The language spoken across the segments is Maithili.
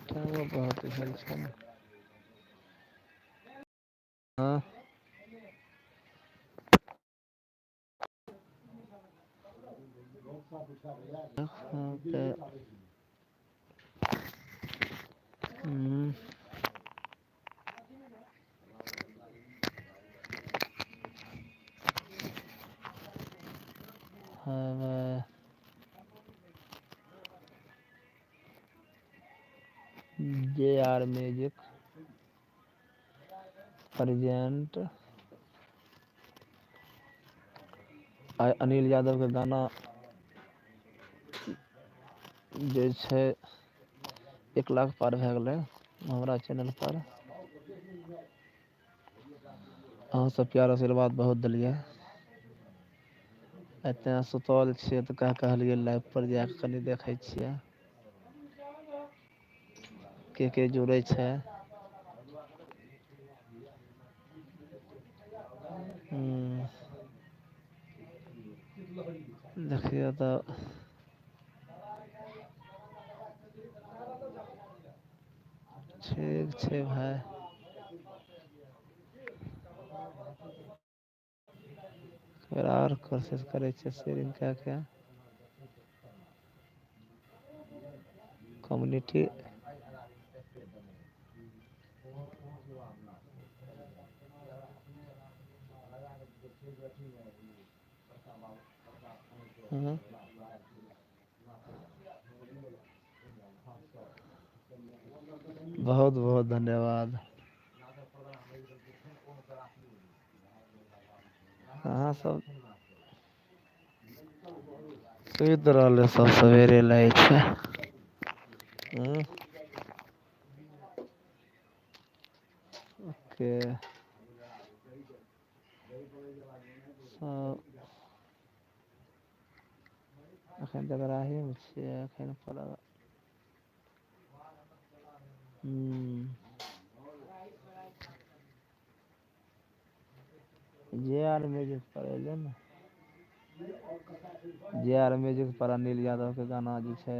टाइमो बहुत भेल छै ने। हँ, तऽ हूँ हँ, जे आर म्यूजिक प्रेजेंट। आइ अनिल यादवके गाना जे छै 1 लाख पार भए गेलै हमरा चैनलपर। अहाँसभ प्यार आशीर्वाद बहुत देलियै। एते सुतल छियै तऽ कह कहलियै लाइव पर जाय कऽ कनि देखै छियै। के के जुड़ै छै। हूँ, देखियौ तऽ। ठीक छै भाय। फेर आओर कोशिश करै छियै शेयरिंग कए कऽ। कम्युनिटी। हँ, बहुत बहुत धन्यवाद। अहाँ सब सुति रहलै सब सवेरे लै छै। हँ। ओके। सब एखन जगराहीमे छियै एखन पर। हूँ। जे आर म्यूजिक पर एलै ने। जे आर म्यूजिक पर अनिल यादव के गाना जे छै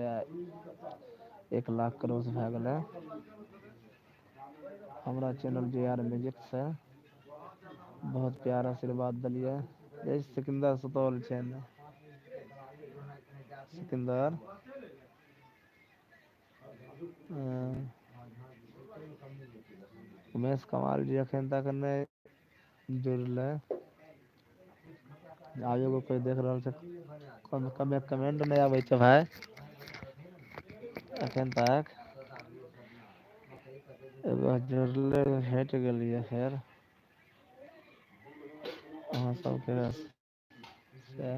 1 लाख क्रॉस भए गेलै। हमरा चैनल जे आर म्यूजिकसँ। बहुत प्यार आशीर्वाद देलियै। सिकन्दर सुतल छै ने। सिकन्दर। हँ। उमेश कमाल जी एखन तक नहि जुड़लै। आब एगो कोइ देख रहल छै, कमेंट नहि आबै छै भाय। एखन तक एगो जुड़लै, हटि गेलियै फेर। अहाँ सबके से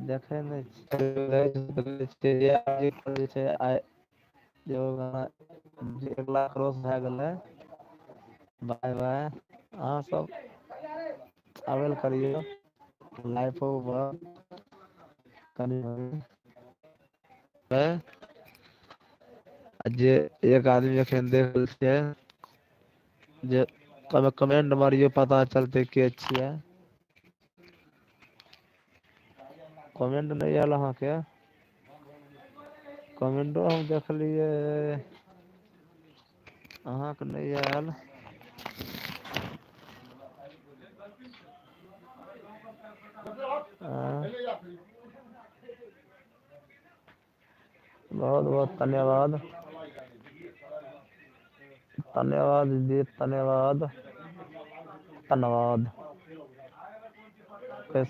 देखै नहि छियै जे आइ गाना 1 लाख क्रॉस भए गेलै। बाय बाय, अहाँ सब आबल करियौ लाइफो पर कनि मनि। आ जे एक आदमी एखन देख रहल छियै जे कमेंट मारियौ पता चलतै के छियै। कमेंट नहि आयल अहाँके। कमेंटो हम देखलियै। अहाँके नहि आयल। आँय? बहुत बहुत धन्यवाद। धन्यवाद जी धन्यवाद। धन्यवाद।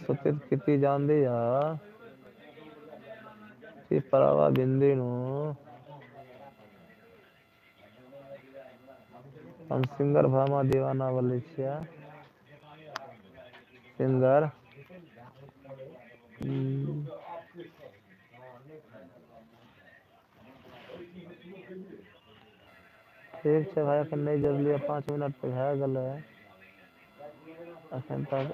सुती जानदी आ की परावा बिन्दी नू। हम सिंगर भामा दीवाना बोलै छियै। सिंगर। हूँ। ठीक छै भाय, एखन नहि जोड़लियै, 5 मिनट तऽ भए गेलै। एखन तक